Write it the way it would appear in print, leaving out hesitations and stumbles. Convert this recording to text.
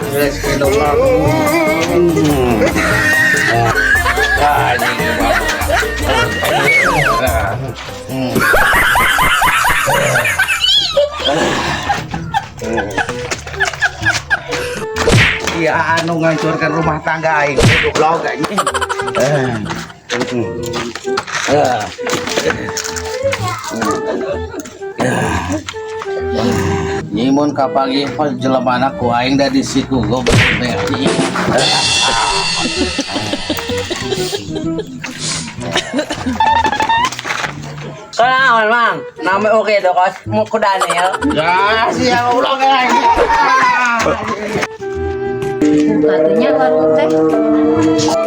Geus minum. Ah, anjing. Iya, anu ngancurkan rumah tangga aing goblok anjing. Eh. Nyimun kapanggih pas jelemana ku aing da di siku goblok teh anjing. Kanaon, Mang? Nama oke do kos mo ku Daniel. Ya, sia goblok anjing. Katanya warung teh.